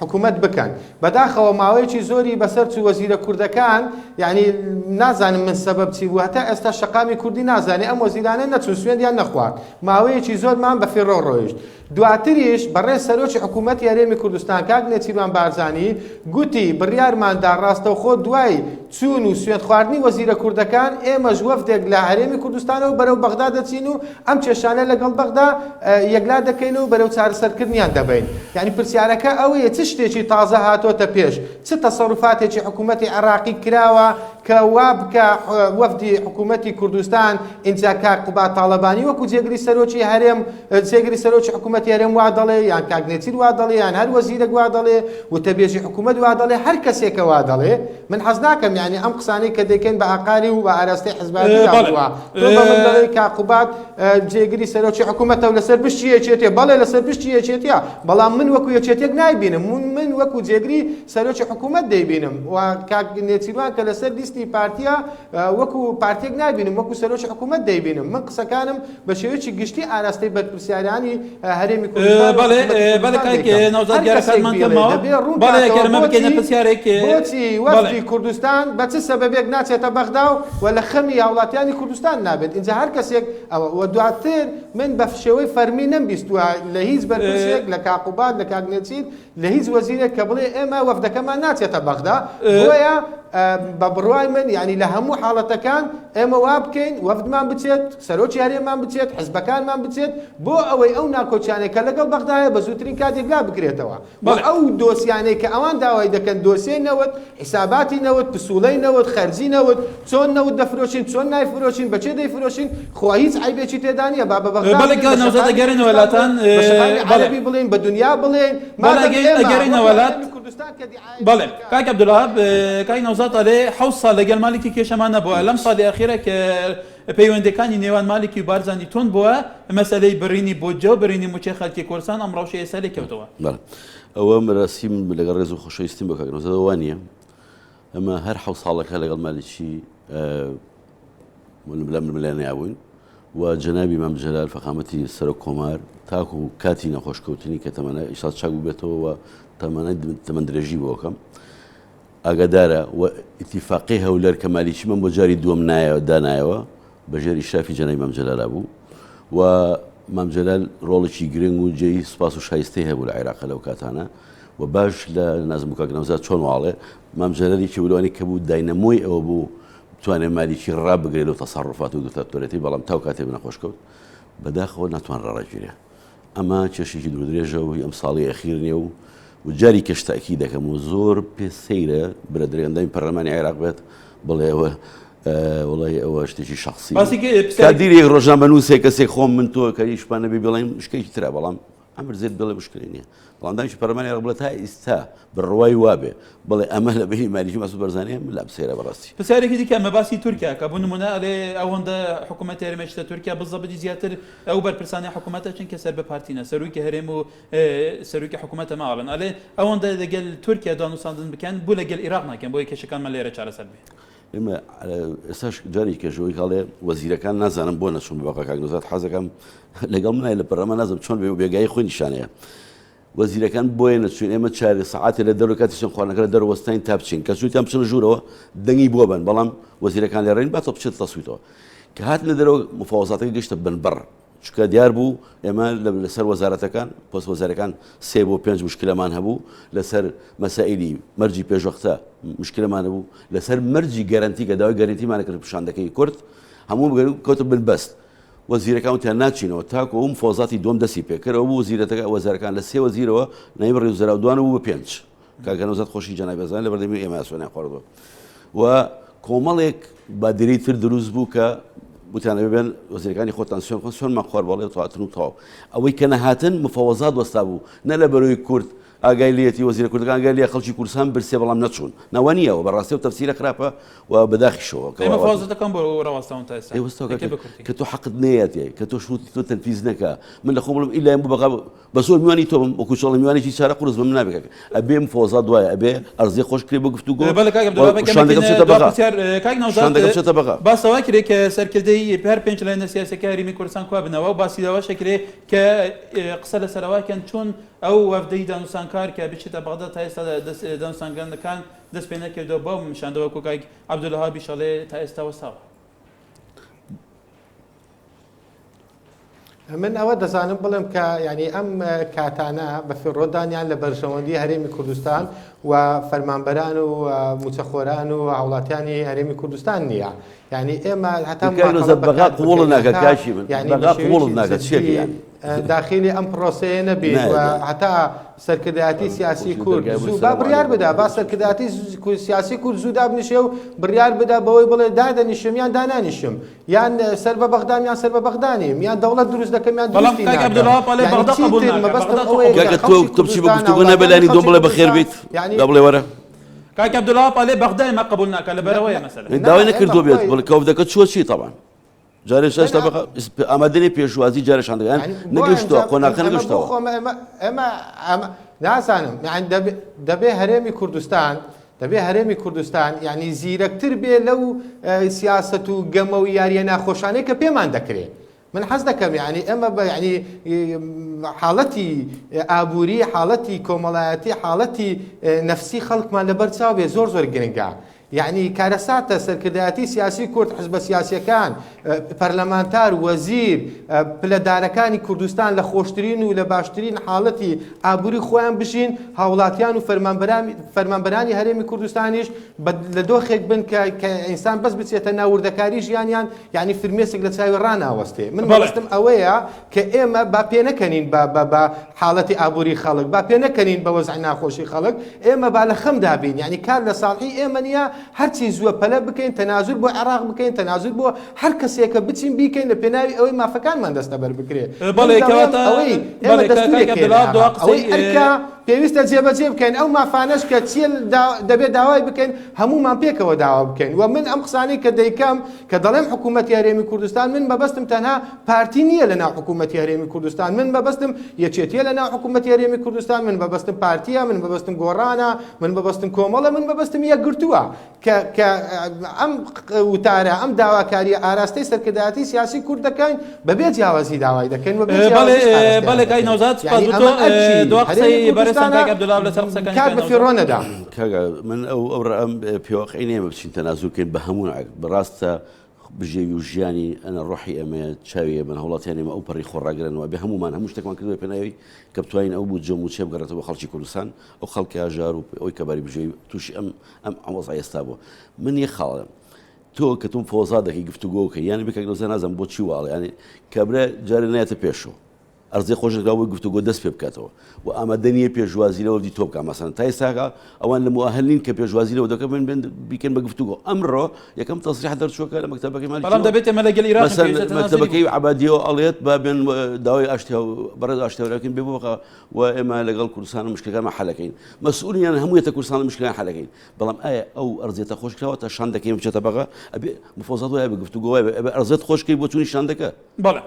حکوومەت بکەن. بەداخەوە ماوەیەکی زۆری بەسەر چوو وەزیرە کوردەکان یعنی نازانم من سەبەب چی بوو هەتا ئێستا شەقامی کوردی نازانێ ئەم وەزیرانە نەچوون سوێندیان نەخوارد ماوەیەکی زۆرمان بە فیڕۆ ڕۆیشت. دواتریش بەڕێز سەرۆکی حکوومەتی هەرێمی کوردستان کاک نێچیرڤان بارزانی گوتی، بڕیارمان دا ڕاستەوخۆ دوای چوون و سوێندخواردنی وەزیرە کوردەکان، ئێمەش وەفدێک لە هەرێمی کوردستانەوە بەرەو بەغدا دەچین و ئەم کێشانە لەگەڵ بەغدا یەکلا دەکەین و بەرەو چارەسەرکردنیان دەبەین. یانی پرسیارەکە ئەوەیە چ شتێکی تازە هاتۆتە پێش؟ چ تەسەروفاتێکی حکوومەتی عێراقی کراوە کە وا بکا وەفدی حکوومەتی کوردستان ئینجا کاک قوباد تاڵەبانی وەکوو جێگری سەرۆکی هەرێم جێگری سەرۆکی حکوومەتی هەرێم وا دەڵێ یان کاک نێچیر وا دەڵێ یان هەر وەزیرێک وا دەڵێ وتەبێژی حکوومەت وا دەڵێ هەر کەسێکە وا دەڵێ من حەز ناکەم یانی ئەم قسانەی کە دەیکەین بە ئاقاری و بە ئاراستەی حزبایەتیدا بڕوا تۆ بە من دەڵێی کاک قوباد جێگری سەرۆکی حکوومەتە و لەسەر پشتی یەکێتیە بەڵێ لەسەر پشتی یەکێتیە بەڵام من وەکوو یەکێتیەک نایبینم من وەکوو جێگری سەرۆکی حکوومەت دەیبینم و کاک نێچیروان کە لەسەر لیستی پارتیە وەکو پارتیەک نابینم وەکو سەرۆکی حکوومەت دەیبینم من قسەکانم بە شێوەیەکی گشتی ئاراستەی بەرپرسیارانی هەرێمی کوردستان و بەڵێ حکوومەتی بەڵێ کوردستان کاک دەیکەم نەوزاد هەر دیارە کەسێک کاتمان بیڵێ کەم ماوە دەبێ ڕوون بەڵێ کاتەوە گەر ئەمە بکەینە بۆچی پرسیارێک بۆچی بەڵێ وەفدی کوردستان بە چ سەبەبێک ناچێتە بەغدا و لە خەمی هاوڵاتیانی کوردستان نابێت ئینجا هەر کەسێک ئەوە و دواتر من بە شێوەی فەرمی نەمبیستووە لە هیچ بەرپرسێک لە کاک قوباد لە کاک نێچیر لە هیچ وەزیرێک کە بڵێ ئێمە وەفدەکەمان ناچێتە بەغدا، بۆیە بە بڕوای من یانی لە هەموو حاڵەتەکان ئێمە وا بکەین وەفدمان بچێت، سەرۆکی هەرێممان بچێت، حزبەکانمان بچێت بۆ ئەوەی ئەو ناکۆکیانەی کە لەگەڵ بەغدا هەیە بە زووترین کات یەکلا بکرێتەوە و ئەو دۆسیانەی کە ئەوان داوای دەکەن دۆسیەی نەوت، حیساباتی نەوت، پسوڵەی نەوت، خەرجی نەوت، چۆن نەوت دەفرۆشین، چۆن نایفرۆشین، بە کێ دەیفرۆشین، خۆ هیچ عەیبێکی تێدا نییە، با بە بەغدا بەڵێ بڵێین، کاک بە نەوزاد شەقامی ئەگەرێنەوە کوردستان لاتان بڵێین، بە شەقامی بەڵێ عەرەبی بڵێین، بە دونیا بڵێین، بەڵێ مادەم ئێمە وەکو ئەگەرێنەوە لات هەرێمی کوردستان کە دیعایەتی بەڵێ دەکا. کاک عەبدولوەهاب کاک نەوزاد ئەڵێ حەوت ساڵ لەگەڵ مالکی کێشەمان نەبووە لەم ساڵی ئەخیرە کە پەیوەندیەکانی نێوان مالکی و بارزانی توند بووە مەسەلەی بڕینی بودجە و بڕینی موچەی خەڵکی کوردستان ئەم ڕەوشەی ئێستا لێ کەوتەوە. بەڵێ ئەوە مەراسیم لەگەڵ ڕێز و خۆشەویستیم بۆ کاک نەوزاد وا نییە ئەمە هەر حەوت ساڵەکە لەگەڵ مالکی لە ململانێیا بووین و جەنابی مام جەلال فەخامەتی سەرۆک کۆمار تاکو کاتی نەخۆشکەوتنی کە تەمەنای ئیشا چاک ببێتەوە و تەمەنای تەمەن درێژی بۆکەم ئاگادارە و ئیتیفاقی هەولێر کە مالیکیمان بۆ جاری دووەم نایەوە دانایەوە بەژێر ئیشرافی جەنابی مام جەلالا بوو و مام جەلال ڕۆڵێکی گرنگ و جێی سوپاس و شایستەی هەبوو لە عێراق لەو کاتانە و باش لە نازم کاک نەوزاد چۆن واڵێ مام جەلال یەکی ولوانی کە بوو داینەمۆی ئەوە بوو بتوانێت مالیکی ڕابگرێت لەو تەسەڕوفات و دیکتاتۆریەتی بەڵام تاو کاتێ نەخۆش کەوت بەداخەوە ناتوانرا ڕاگیرێ ئەمە کێشێکی دوورودرێژە و هی ئەم ساڵی ئەخیر نییە و و جاری کەش تاکی دەکەم و زۆر پێ سەیرە برادەری ئەندامی پەرلەمانی عێراق بێت بڵێ ئەوە وڵی ئەوە شتێکی شخصی کادیرێک ڕۆژنامەنووسێک کەسێک خۆم من تۆ کە ئیشمان نەبێ بڵێم شتێکی ترە بەڵام ئەمر زێد بڵێ مشکلی نییە بەڵام دانیشی پەرلەمانی عێراق بڵێ تا ئیستا بڕوای وابێ بڵێ ئەمە لە بەینی مالیکی مەسعود بەرزانیە من لام سەیرە بەڕاستی. پرسیارێکی دیکە ئەمە باسی تورکیا کە بۆ نمونە ئەلێ ئەوەندە حکوومەتی هەرێمە شتە تورکیا بزەبتی زیاتر ئەو بەرپرسانەی حکوومەتە چونکە سەر بە پارتینە سەرۆکی هەرێم و سەرۆکی حکوومەتە ماڵن ئەلێ ئەوەندە لەگەل تورکیا دانوساندن بکەن بۆ لەگەل ئیراق ناکەن بۆیە کێشەکانمان لێرە چارەسەر بێ. ئێمە ئێستاش جارێکی کەش ئەوەی کاڵێ وەزیرەکان نازانم بۆ نەچوون بە بەغا کاک نەوزاد حەزەکەم لەگەڵ منای لە پەرلەمان نازم چۆن بێ بێگای خۆی نیشانەیە وەزیرەکان بۆیە نەچوین ئێمە چارێ سەعاتێ لە دەرەوە کاتی سوێن خواردنەکە لە دەرەوە وەستاین تا بچین کە چوویان بچنە ژوورەوە دەنگی بۆ بن بەڵام وەزیرەکان لێڕین با تۆ بچێت تەسویتەوە کە هاتنە دەرەوە مفاوەزاتەکە گەشتە بنبڕ چونکە دیار بوو ئێمە لەسەر وەزارەتەکان پۆست وەزارەکان سێ بۆ پێنج مشکلەمان هەبوو لەسەر مەسائلی مەرجی پێشوەختە مشکلەمان هەبوو لەسەر مەرجی گەرەنتی کە داوای گەرەنتیمان کرد پیشاندەکەی کورد هەموو کەوتە بنبەست وەزیرەکان وتیان ناچینەوە تاکو ئەو مفاوەزاتی دووەم دەستی پێکرد ئەو بوو وەزیرەتەکە وەزارەکان لە سێ وەزیرەوە نایب ڕێز وزەرا دوانە بوو بە پێنج کاکە نەوزاد خۆشی جەنابی ئەزانێت لە بەردەمی ئێمە سوێنیان خواردووە و کۆمەڵێک بادرەی تر دروست بوو کە وتیان ئەبێ بێن وەزیرەکانی خۆتان سوێن خۆن سوێنمان خوارد بەڵێ تاتن و تەواو ئەوەی کە نەهاتن مفەوەزات وەستا بوو نە لە بەرەی کورد ئاگای لێتی وەزیرە کوردەکان ئاگای لێ خەڵکی کوردستان برسێ بەڵام نەچوون نەوە نییە و بەڕاستی و تەفسیرە خراپە و بەداخیشەوە کە ئێمە فازەکان بۆ ڕاوەستاون تا ئێستا ئێ وەستاوە کە تۆ حەقت نەیەتێ کە تۆ شروتی تۆ تەنفیز نەکا من لە خۆم بڵێم ئیلا بۆ بەغا بە زۆر میوانی تۆ بم وەکو چۆڵە میوانێکی چارە قورس بم نابێ کاکە ئەبێ مفۆزات وایە ئەبێ ئەرزێ خۆش کرێ بۆ گفتوگۆ بەڵێ کاک عەبدوڵا بە شاندەکە بچێتە بەغا پرسیار کاک نەوزاد شاندەکە بچێتە بەغا باس ئەوە کرێ کە سەرکردەی هەر پێنج لایەنە سیاسیەکە هەرێمی کوردستان کوا بنەوە و باسی لەوەش کرێ کە قسە لەسەر ئەوە کەن چۆن ئەو وەفدەی دانوسانکار کە بچێتە بەغدا تا ئێستا دانوسانکردنەکان دەست پێ نەکردەوە بەو شاندەوە کۆ کاک عەبدولوەهابیش ئەڵێ تا ئێستا وەستاوە. من ئەوە دەزانم بڵێم کە یعنی ئەم کاتانە بە فیڕۆدانیان لە بەرژەوەندی هەرێمی کوردستان و فەرمانبەران و موچەخۆران و هاوڵاتیانی هەرێمی کوردستان نییە یعنی ئێمە هەتا بەغا قوڵ ناکە کاشی من یعنی بەغا قوڵ ناکە چیەکە یعنی داخلی ئەم پرۆسەیە نەبێت و هەتا سەرکردایەتی سیاسی کورد زوو با بڕیار بدا با سەرکردایەتی سیاسی کورد زوو دابنیشێ و بڕیار بدا بەوەی بڵێ دادەنیشم یان دانانیشم یان سەر بە بەغدام یان سەر بە بەغدا نیم یان دەوڵەت دروست دەکەم یان بەڵام دروستی کاک ناکەم عەبدوڵڵا پاڵێ یعنی بەغدا قبوڵ چیتر ناکا مەبەستم بەغدا تۆ ئەوەیە قبوڵ کە کاکە تۆ خەڵکی تۆ بچی بە کوردستان گفتوگۆ نابێ هاوڵاتیانی لانی دوم خەڵکی بڵێ بەخێر کوردستان بیت یعنی دا بڵێ وەرە کاک عەبدوڵڵا پاڵێ بەغدا ئێمە قبوڵ ناکا لەبەرئەوەیە نە مەسەلە نە داوای ئێمە نەکردووە بێت خۆی بڵێ کەوفدەکە چووە چی تەبعەن جارێ من شتا بەغا ئامادە نیە پێشوازی جارێ شاندەکە یعنی بۆ نەگەشتووە ئەنجام قۆناغەکە ئەمە بۆ نەگەشتەوە خۆم ئێمە ئێمە ئەمە نازانم یعنی دەبێ دەبێ هەرێمی کوردستان دەبێ هەرێمی کوردستان یعنی زیرەکتر بێ لەو سیاسەت و گەمە و یاریە ناخۆشانەی کە پێمان دەکرێ من حەز دەکەم یعنی ئێمە بە یعنی حاڵەتی ئابووری حاڵەتی کۆمەڵایەتی حاڵەتی نەفسی خەڵکمان لەبەر چاو بێ زۆر زۆر گرنگە یەعنی کارەساتە سەرکردایەتی سیاسی کورد، حزبە سیاسیەکان، پەرلەمانتار، وەزیر، پلەدارەکانی کوردستان لە خۆشترین و لە باشترین حاڵەتی ئابوری خۆیان بژین، هاوڵاتیان و فەرمانبەرانی هەرێمی کوردستانیش لە دۆخێک بن کە کە ئینسان بەس بچێتە ناو وردەکاری ژیانیان یەعنی فرمێسک لە چاوی ڕاناوەستێ. من مەبەستم ئەوەیە کە ئێمە با پێنەکەنین بە بە بە حاڵەتی ئابووری خەڵک، با پێنەکەنین بە وەزعی ناخۆشی خەڵک، ئێمە با لە خەمدا بین، یانی کار لە ساڵحی ئێمە نییە، هەرچی زووە پەلە بکەین، تەنازول بۆ عێراق بکەین، تەنازول بۆ هەر کەسێکە بچین بیکەین لە پێناوی ئەوەی مافەکانمان دەستەبەر بکرێ. من بەڵێ دەڵێم کەواتە ئەوەی ئێمە بەڵێ کاک دەستوورێک هەیە لە عەبدوڵڵا دوا عێراق، ئەوەی قسەی ئەرکە پێویستە جێبەجێ بکەین، ئەو مافانەش کە چییە دەبێ داوای بکەین، هەموومان پێکەوە داوا بکەین و من ئەم قسانەی کە دەیکەم کە دەڵێم حکوومەتی هەرێمی کوردستان من مەبەستم تەنها پارتی نییە لە ناو حکوومەتی هەرێمی کوردستان من مەبەستم یەکێتیە لە ناو حکوومەتی هەرێمی کوردستان من مەبەستم پارتیە من مەبەستم گۆڕانە من مەبەستم کۆمەڵە من مەبەستم یەکگرتووە کە کە ئەم وتارە ئەم داواکاریە ئاراستەی سەرکردایەتی سیاسی کورد دەکەین بەبێ جیاوازی داوای دەکەین و بێ بەڵێ جیاوازیش ئاراستەیان بەڵێ کاک دەکەین نەوزاد سوپاس یعنی بۆ تۆ ئەمە ئەرکی دوا هەرێمی قسەی بەڕێزتان کوردستانە کاک عەبدوڵڵا لەسەر قسەکانی کار کاک بە نەوزاد فیڕۆ نەدا. کاکە من ئەو ئەو ڕەئەم پێواقعی نییە ئێمە بچین تەنازول بکەین بە هەموو نوعێک بەڕاستە بژێوی و ژیانی ئەنە ڕۆحی ئێمەیە چاوی ئێمەن هاوڵاتیانی ئێمە ئەو پەڕی خۆڕاگرن و ئەبێ هەموومان هەموو شتێکمان کردووە پێناوی کە بتوانین ئەو بودجە و مووچەیە بگەڕێتەوە بۆ خەڵکی کوردستان ئەو خەڵکە هەژار و ئەوی کە باری بژێوی تووشی ئەم ئەم وەزعە ئێستا بووە من یەک خاڵم تۆ کە تۆم فۆزا دەکەی گفتوگۆکە یانی بکەک نەوزە نازم بۆچی واڵ یانی کابرا جارێ نایەتە پێشەوە ئەرزی خۆش نەکراوە بۆی گفتوگۆ دەست پێ بکاتەوە و ئامادە نییە پێشوازی لە وەفدی تۆ بکا مەسەلەن تا ئێستاکە ئەوان لە موئەهل نین کە پێشوازی لە وەفدەکە بن بێن بیکەن بە گفتوگۆ ئەمڕۆ یەکەم تەسریح دەرچووە کە لە مەکتەبەکەی بەڵام مالکیەوە دەبێت ئێمە لەگەل ئیراقین مەسەلەن پێویستە تەنازولی مەکتەبەکەی بکەین. عەبادیەوە ئەڵێت با بێن داوای ئاشتی بەڕێز ئاشتی هەوراکەین بێ بۆ بەغا و ئێمە لەگەڵ کوردستان مشکلەکانمان حەلەکەین مەسئولیان هەموویەتە کوردستان مشکلەکان حەلەکەین بەڵام ئایا ئەو ئەرزیەتە خۆش کراوە تا شاندەکەی بچێتە بەغا ئەبێ مفاوەزات وایە بە گفتوگۆ وایە ئەبێ ئەرزیەت خۆش کەی بۆ چوونی شاندەکە. بەڵێ.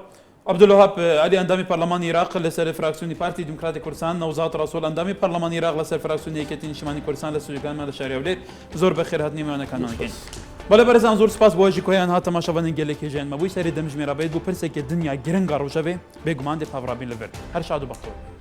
عەبدولوەهاب عەلی ئەندامی پەرلەمانی ئیراق لەسەر فراکسیۆنی پارتی دیموکراتی کوردستان، نەوزاد ڕەسوڵ ئەندامی پەرلەمانی ئیراق لەسەر فراکسیۆنی یەکێتی نیشتیمانی کوردستان لە ستۆدیۆکانمان لە شاری هەولێر. زۆر بەخێرهاتنی میوانەکانمان ئەکەین. سوپاس. بەڵێ بەرێزان زۆر سپاس بۆ ژی کۆیان هات تەماشاڤانên gelek hêjayên me bû serê demjimêra bêt bû pirsekê dinya giringa rojevê bêguman dê pavra bîn li vir. Her şad û bextewar bin.